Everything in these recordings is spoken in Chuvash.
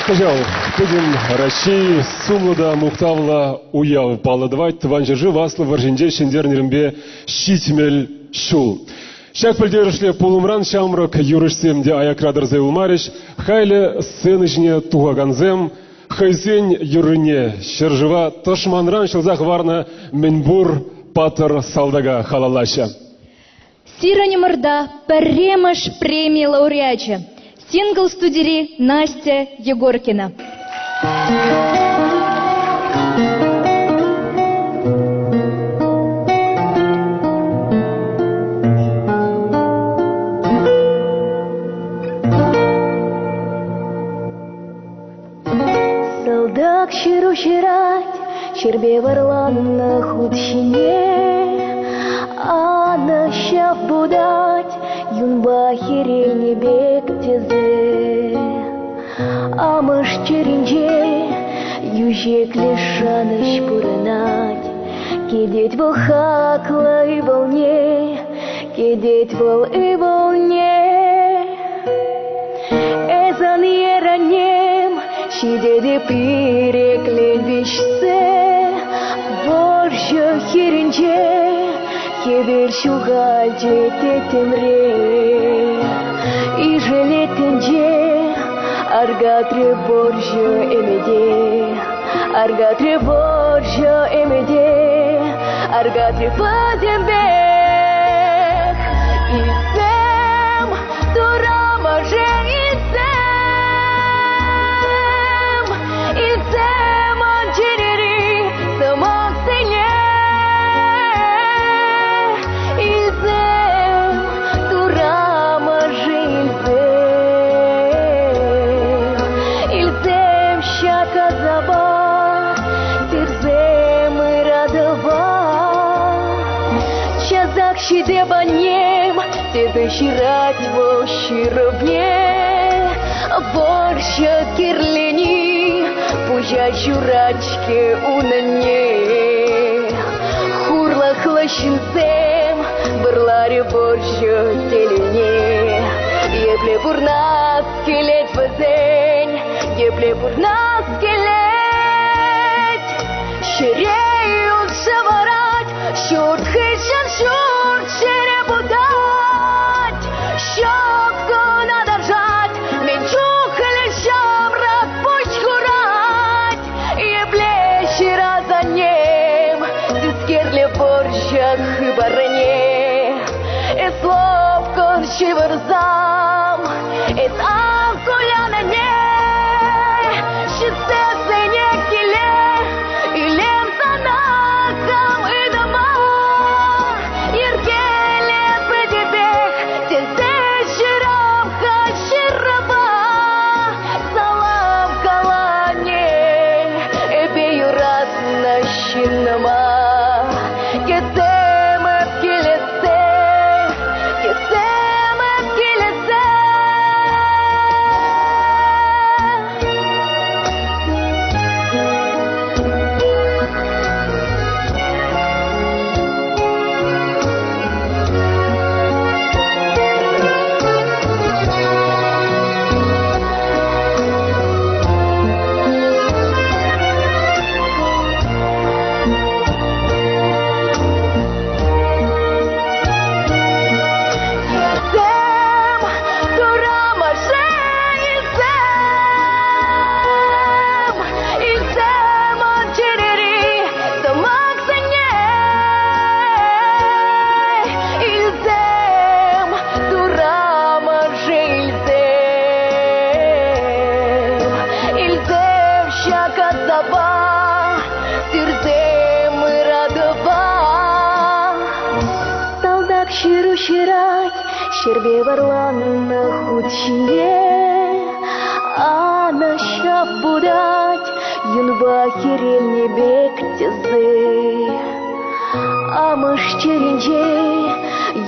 Кӑҫал пӗтӗм Раҫҫей сумлӑ та мухтавлӑ уяв паллӑ тӑвать. Тӑван ҫӗршыв Аслӑ вӑрҫинче ҫӗнтернӗренпе 70 ҫул. Ҫак пӗлтерӗшлӗ пулӑмран ҫамрӑк юрӑҫсем те аякра тӑрса юлмарӗҫ. Халӗ сцена ҫине тухакансем хӑйсен юррине ҫӗршыва тӑшманран ҫӑлса хӑварнӑ мӗнпур паттӑр салтака халаллаҫҫӗ. Сирӗн ӑмӑрта пӗрремӗш преми лауреачӗ сингл студири Настя Егоркина. Салтак ҫыру ҫырать, ҫӗрпе вӑрланнӑ хут ҫине. Анӑҫа путать, юнпа хӗрелнӗ пек тесе. Амӑш чӗринче йӳҫеклӗ шанӑҫ пурӑнать. Кӗтет вӑл хаклӑ ывӑлне, кӗтет вӑл ывӑлне. Эс ан йӗрӗнем, ҫитетӗп ирӗклӗн виҫсе. Вӑрҫӑ хирӗнче хӗвел ҫухалчӗ тӗттӗмре. Ишӗлет тӗнче, аркатрӗ вӑрҫӑ ӗмӗте. Аркатрӗ вӑрҫӑ ӗмӗте, аркатрӗ пӗтӗмпех. Илсем, Турамӑшӗ илсем, илсем ман чӗрери сӑмахсене. Илсем, Турамӑшӗ илсем, илсем ҫак асапа, сирсем ыратӑва. Часах ҫитеп аннем, тесе ҫырать вӑл ҫырӑвне. Вӑрҫӑ кирлени пуҫа ҫурать-ҫке унӑнне. Хурлӑхлӑ ҫынсем вӑрларӗ вӑрҫӑ телейне. Епле пурнас килет вӗсен, епле пурнас килет. Ҫӗре юлса варать, ҫурт хыҫҫӑн ҫурт ҫӗре путать. Ҫак кӑна тӑршать, мӗн чухлӗ ҫамрӑк пуҫ хурать. Епле ҫырас аннем тискерле вӑрҫӑ хыпарне. Эс лӑпкӑн ҫывӑрсам, эс ан кулян ӗне. Ҫитсессӗне киле илем сана хам ыйтӑма. Йӗркеле пӗтӗпех тесе ҫырам-ха ҫырӑва. Салам калани эпӗ юратнӑ ҫыннӑма. Кӗтемӗп килессе, кӗтемӗп килессе. Илсем, турамӑшӗ илсем, илсем ан чӗрери сӑмахсене. Илсем, турамӑшӗ илсем, илсем ҫак асапа, сирсем ыратӑва. Салтак ҫыру ҫырать, ҫӗрпе вӑрланнӑ хут ҫине. Анӑҫа путать, юнпа хӗрелнӗ пек тӗсе. Амӑш чӗринче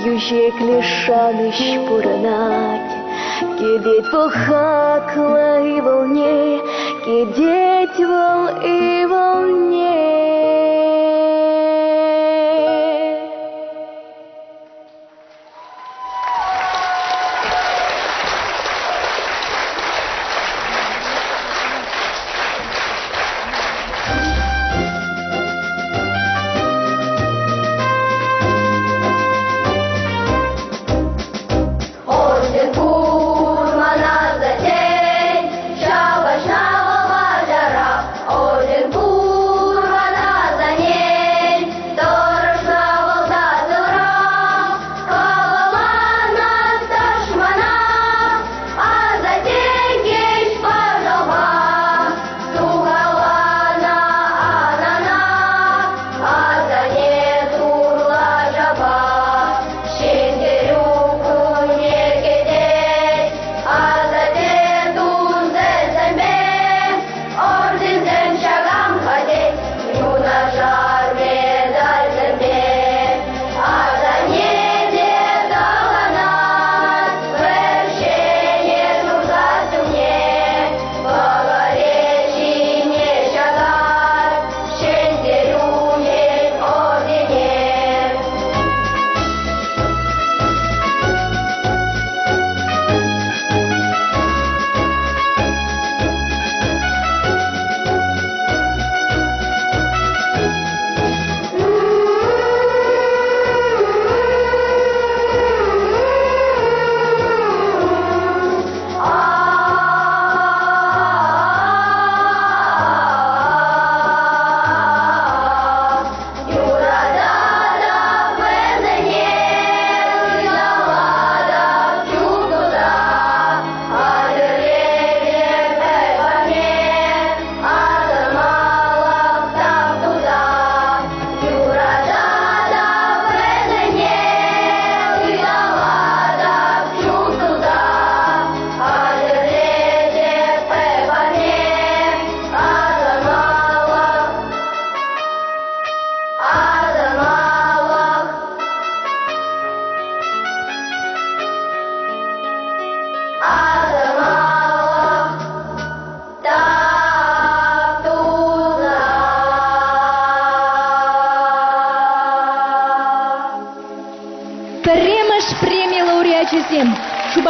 йӳҫеклӗ шанӑҫ пурӑнать. Кӗтет вӑл хаклӑ ывӑлне, кӗтет вӑл ывӑлне.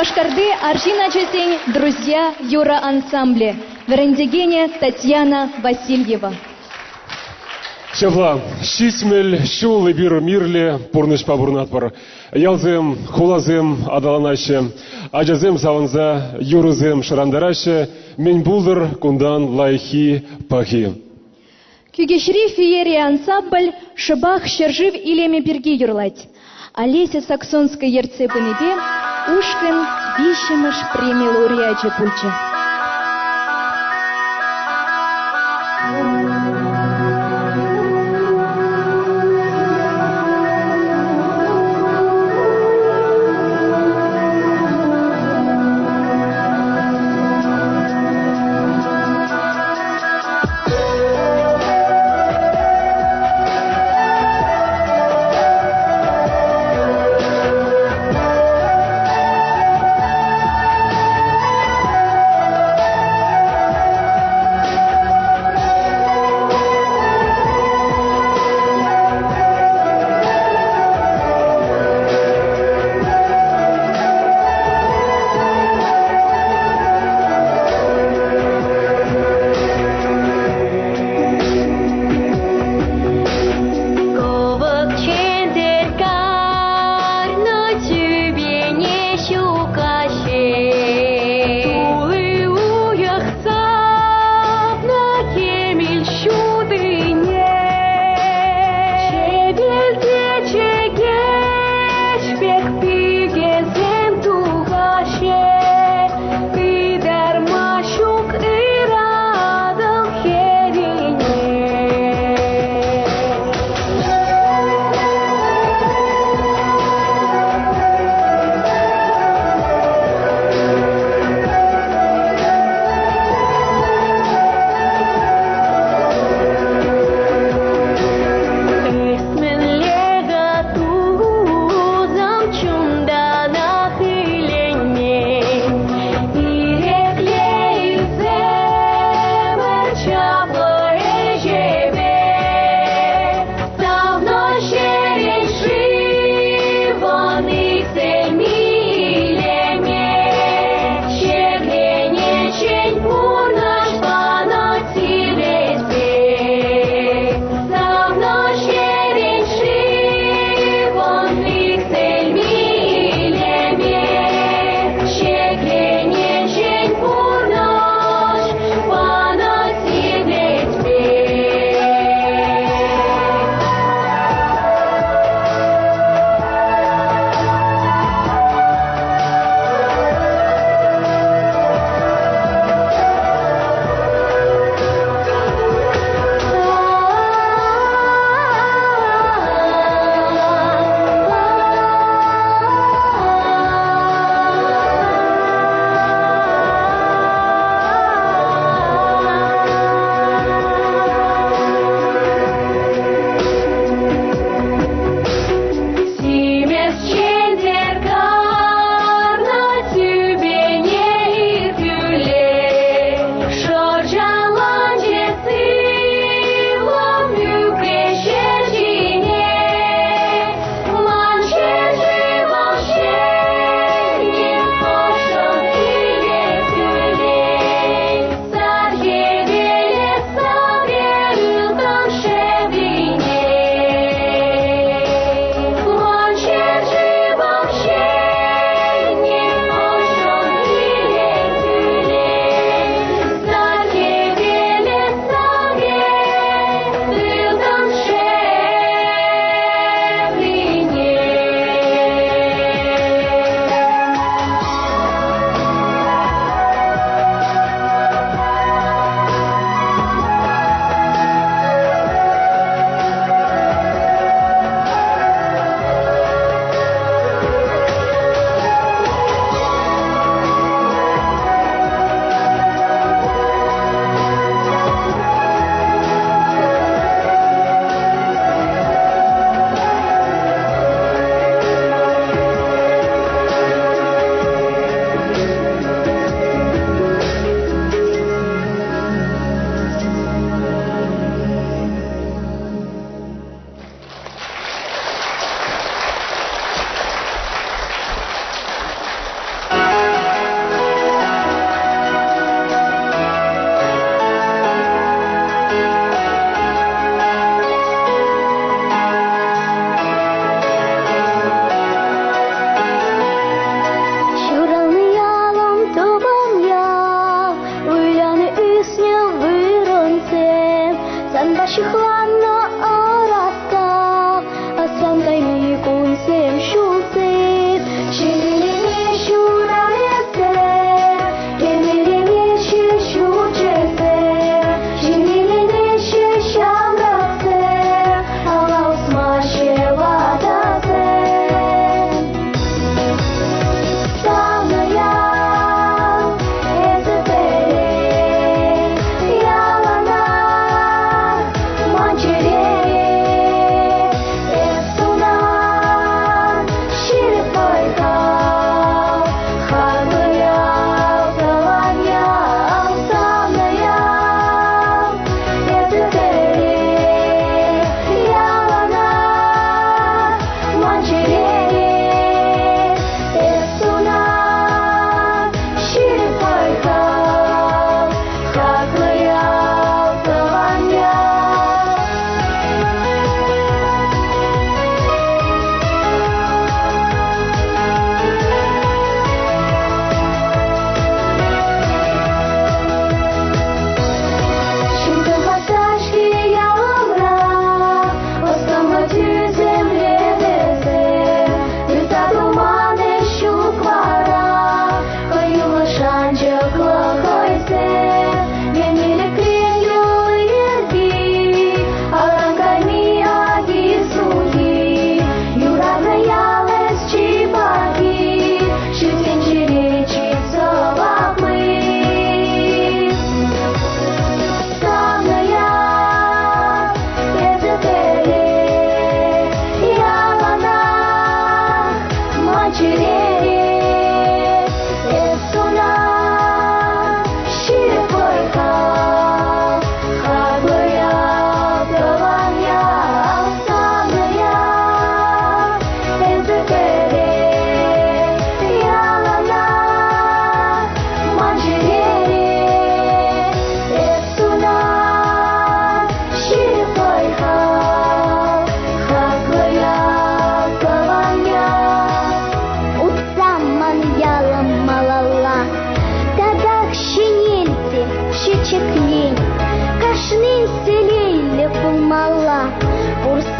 Шупашкарти арҫын ачасен «Друзья» юрӑ ансамблӗ, вӗрентекенӗ Татьяна Васильева. Ҫапла, 70 ҫул эпир мирлӗ пурнӑҫпа пурӑнатпӑр. Ялсем, хуласем аталанаҫҫӗ. Ачасем савӑнса юрӑсем шӑрантараҫҫӗ. Мӗн пултӑр кунтан лайӑххи, пахи. Кӳкеҫри феерия ансамбль шӑпах ҫӗршыв илемӗ пирки юрлать. Олеся Саксонская ертсе пынипе ушкӑн виҫҫӗмӗш преми лауреачӗ пулчӗ.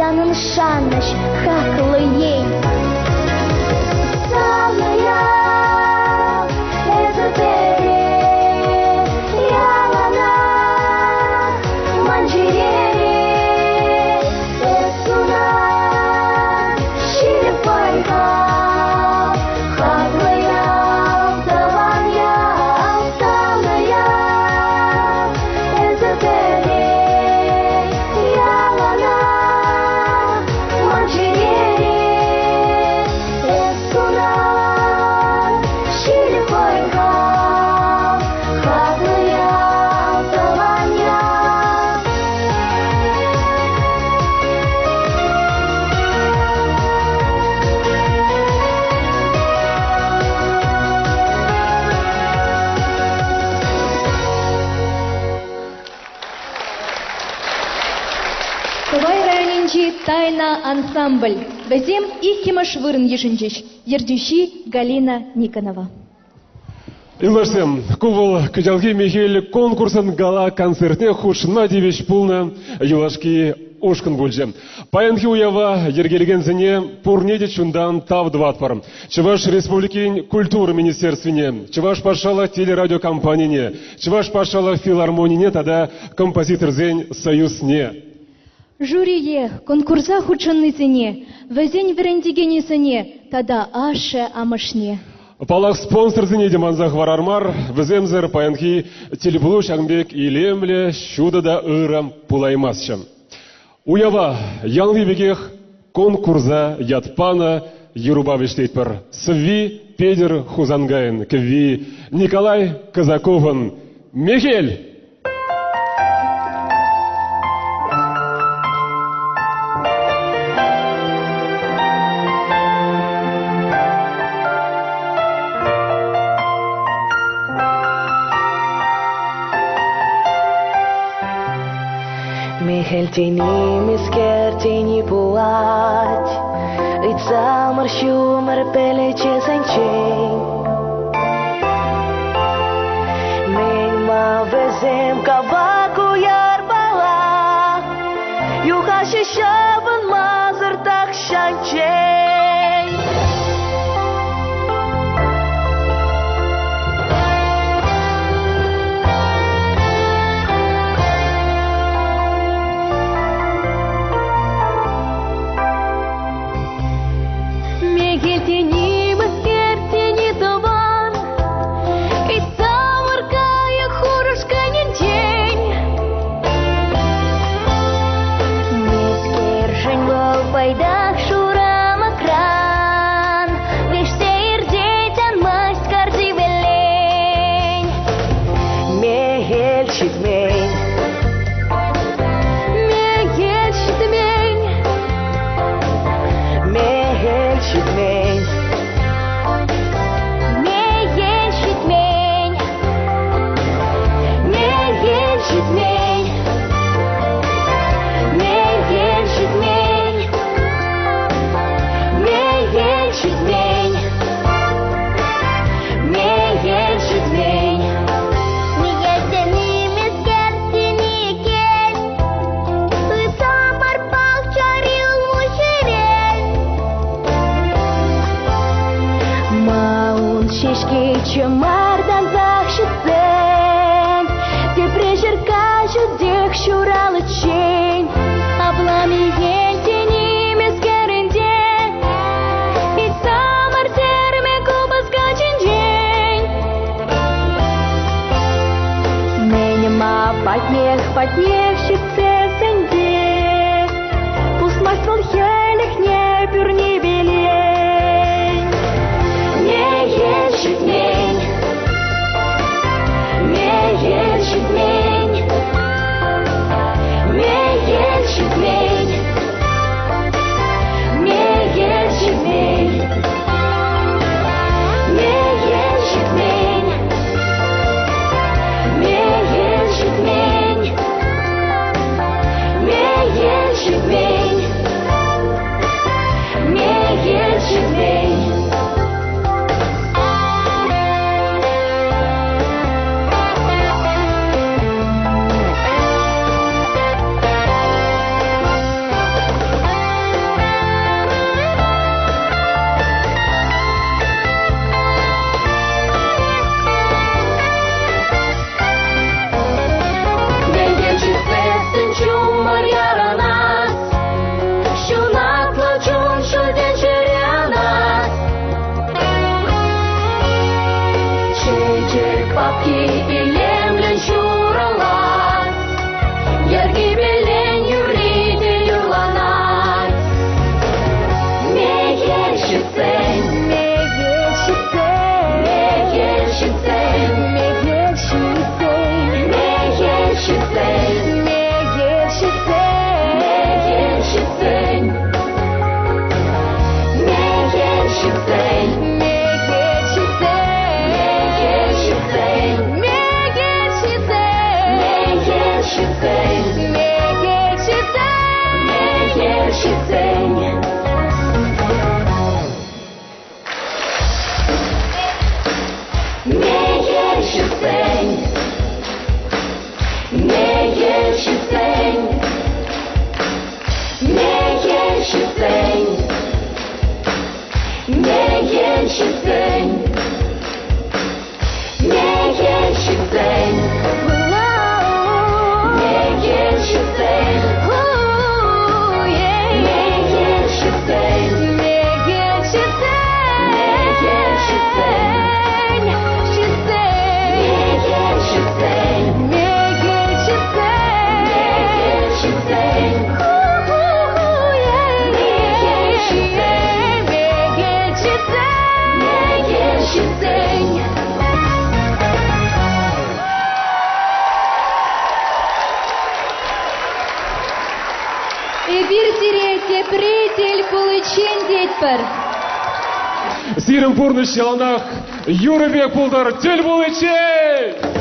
Санӑн шанӑҫ, хаклӑ ен. Савнӑ ял, эсӗ пӗре яланах ман чӗрере. Эс сунан ҫирӗп вӑй-хал, хаклӑ ял, тӑван ял, савнӑ ял, эсӗ пӗре яланах ман чӗрере. Эс сунан ҫирӗп вӑй-хал, хаклӑ ял, тӑван ял. Тӑвай районӗнчи Тайна ансамбль. Вӗсем иккӗмӗш вырӑн йышӑнчӗҫ. Ертӳҫи Галина Никонова. Юлташсем, ку вӑл кӑҫалхи Михель конкурсӑн гала-концертне хутшӑнма тивӗҫ пулнӑ юлашки ушкӑн пулчӗ. Паянхи уява йӗркелекенсене пурне те чунтан тав тӑватпӑр. Чӑваш Республикин культура министерствине, Чӑваш патшалӑх телерадиокомпанине, Чӑваш патшалӑх филармонине тата композиторсен союзне. Жюрие, конкурса хутшӑннисене, вӗсен вӗрентекенӗсене тата ашшӗ-амӑшне. Паллах, спонсорсене те манса хӑварар мар. Вӗсемсӗр паянхи тӗлпулу ҫакӑн пек илемлӗ, ҫутӑ та ырӑ пулаймастчӗ. Уява ялти пекех конкурса ят панӑ юрӑпа вӗҫлетпӗр. Сӑвви Петӗр Хусанкайӑн, кӗвви Николай Казаковӑн «Мехел!» Мехел тени мискер тени пулать, Ыйтсамӑр ҫумӑр пӗлӗчӗсенчен. Мӗн-ма вӗсем кавак уярпала Юхаҫҫӗ ҫавӑнмасӑр тахҫанччен. Мехелтени мӗскертени тӑван, Ыйтсамӑр кайӑк хурӑшканӗнчен. Мӗскершӗн вӑл пайтах шурамакран, Вӗҫсе иртет анмасть карти-вӗлен. Мехел ҫитмен. Мехел ҫитмен. Мехел ҫитмен. Мехел ҫитмен. Мехел ҫитмен. Мехел ҫитмен. Мехел ҫитмен. Мехел ҫитмен. Мехелтени мескертени кел. Ытамар пахчари улмуҫҫирен. Маун ҫеҫки чӑмӑртансах ҫитсен, тепре ҫӗр каҫӑтех ҫураличчен. Апла мехелтени мӗскерӗнте, Ытамар терме купӑс каччинчен. Мӗн-ма патнех, патнех ҫитсессӗн те, Пусмасть вӑл хӗлӗхне пӳрнипелен. Мехел ҫитмен, мехел ҫитмен, мехел ҫитмен, мехел ҫитмен, мехел ҫитмен, мехел ҫитмен, Шапки илемлӗн ҫурӑлать, Йӗркипелен юрри те юрланать. Мехел ҫитсен, Мехел ҫитсен, мехел ҫитсен, мехел ҫитсен, мехел ҫитсен, мехел ҫитсен, мехел ҫитсен, мехел ҫитсен, мехел ҫитсен, мехел ҫитсен, мехел ҫитсен, мехел ҫитсен, мехел ҫитсен. мехел ҫитсен. Мехел ҫитсен, мехел ҫитсен, мехел ҫитсен, мехел ҫитсен, мехел ҫитсен, мехел ҫитсен, мехел ҫитсен, Мехел ҫитсен, мехел ҫитсен, ҫитсен, мехел ҫитсен, мехел ҫитсен, мехел ҫитсен, мехел ҫитсен, мехел ҫитсен. мехел ҫитсен. Эпир сире тепре тӗл пуличчен тетпӗр. Сирӗн пурнӑҫ яланах юрӑ пек пултӑр. Тӗл пуличчен!